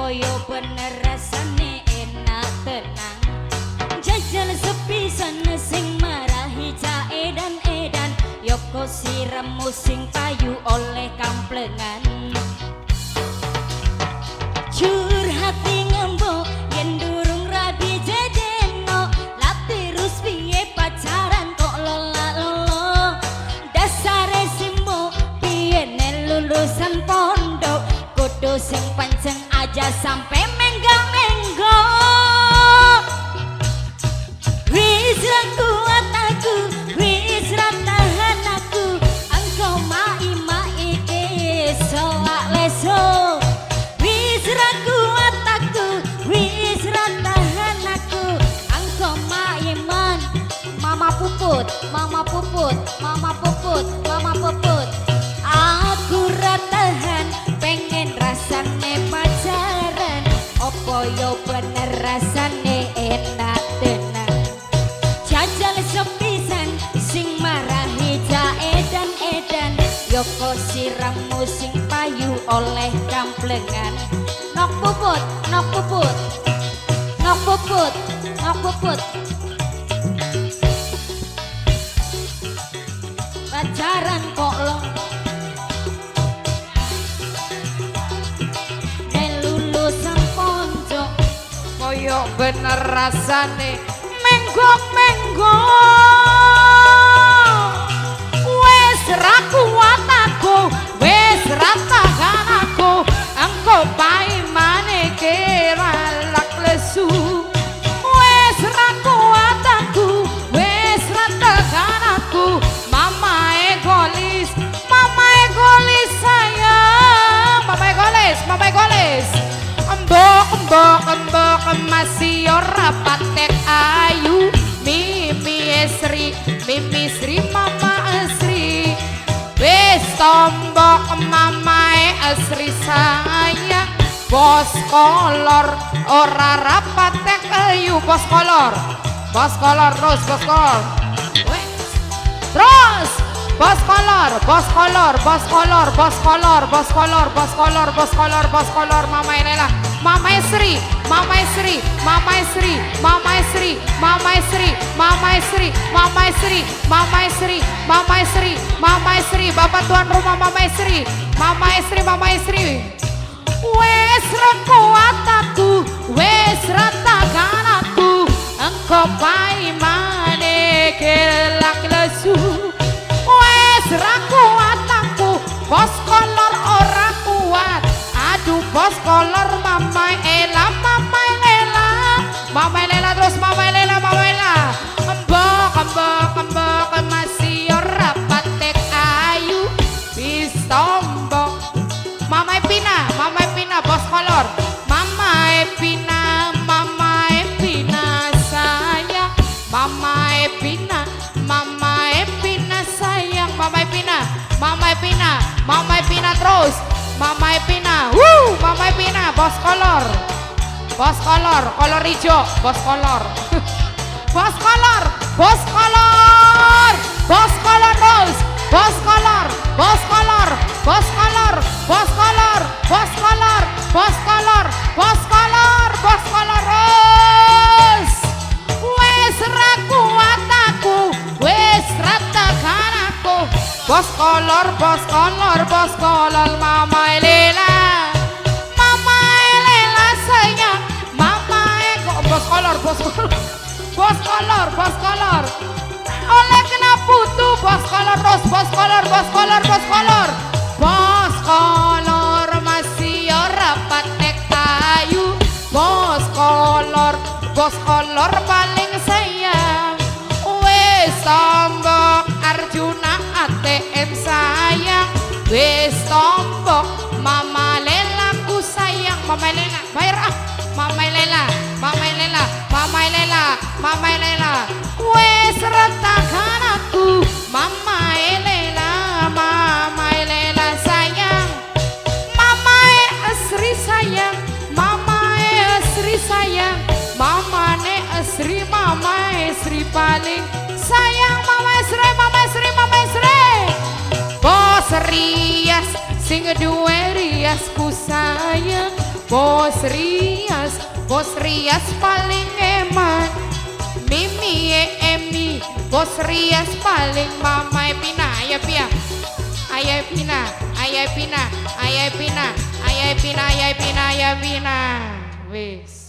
yo bener rasane enak tenang. Jajal sepisan sing marahi cah edan edan, yoko siramu sing payu oleh kamplengan. Curhat ngembok yen durung rabi jedeno, lah terus piye pacaran kok lola lolo. Dasare simbo piye lulusan pondok, kudu sing pancen aja sampai menggak menggok. Wis ra kuat aku, wis ra tahan aku, engko mai mai kesolak leso. Wis ra kuat aku, wis ra tahan aku, engko maiman. Mama Puput, Mama Puput, Mama Puput, Mama Puput. Aku ra tahan, pengen rasane pacaran. Opo yo bener rasane enak tenan. Jajal sepisan sing marahi cah edan edan, yoko siramu sing payu oleh kamplengan. Nok Puput, Nok Puput, Nok Puput, Nok Puput. Pacaran kok lo lulusan pondok, koyo bener rasane menggok menggok. Wes ra kuat aku, wes ra tahan aku, engko paimane keralak lesu. Wes ra kuat aku, wes ra tahan aku, mama egolis, mama egolis sayang, mama egolis, mama egolis. Embok embok embok masih ora patek ayu, mimi Sri, mimi Sri, mama Sri. Wis tombok mamae Sri sayang, bos kolor ora rapatek ayu, bos kolor, bos kolor terus, bos kolor. Wes. Terus bos kolor, bos kolor, bos kolor, bos kolor, bos kolor, bos kolor, bos kolor, bos kolor, mama Lela, mama Sri, mama Sri, mama Sri, mama Sri, mama Sri, mama Sri, mama Sri, mama Sri, mama Sri, mama Sri, bapak tuan rumah mama Sri, mama Sri, mama Sri. Wes ra kuat aku, wes ra tahan aku, engko paimane kelak lesu. Wes ra kuat aku, bos kolor ora kuat. Aduh bos kolor mama Ela, mama Lela, mama Lela terus, mama Lela, mama Lela. Embok embok embok masih ora patek ayu, wis tombok. Mama Pina, Mama Pina bos kolor. Mama Pina, Mama Pina sayang, Mama Pina, Mama Pina sayang, Mama Pina, Mama Pina, Mama Pina terus, Mama Pina, wuh, Mama Pina bos kolor, bos kolor, kolor hijau, bos kolor, bos kolor, bos kolor, bos kolor terus, bos kolor, bos kolor, bos kolor, bos kolor, bos kolor, bos kolor, bos kolor, bos kolor terus. Wes ra kuat aku, wes ra tahan aku, bos kolor, bos kolor, bos kolor, mama Lela, mama Lela sayang, mama kok bos kolor, bos kolor, bos kolor, bos kolor. Oleh kena putu, bos kolor terus, bos kolor, bos kolor, bos kolor, bos kolor masih ora patek ayu, bos kolor, bos kolor paling sayang. Wes tombok Arjuna ATM sayang, wes tombok mama Lela ku sayang, mama Lela bayar ah, mama Lela, mama Lela, mama Lela, mama Lela. Wes retakan aku, mama Lela, mama Lela sayang, mama Sri sayang, mama Sri sayang, mama ne Sri, mama Sri paling sayang, mama Sri, mama Sri, mama Sri. Bos rias sing duwe rias ku sayang, Bos Rias, Bos Rias paling eman. Mimi e Emi, Bos Rias paling mamai Pina, ayo Pia. Ayo Pina, ayo Pina, ayo Pina, ayo Pina, ayo Pina, ayo Pina. Wis.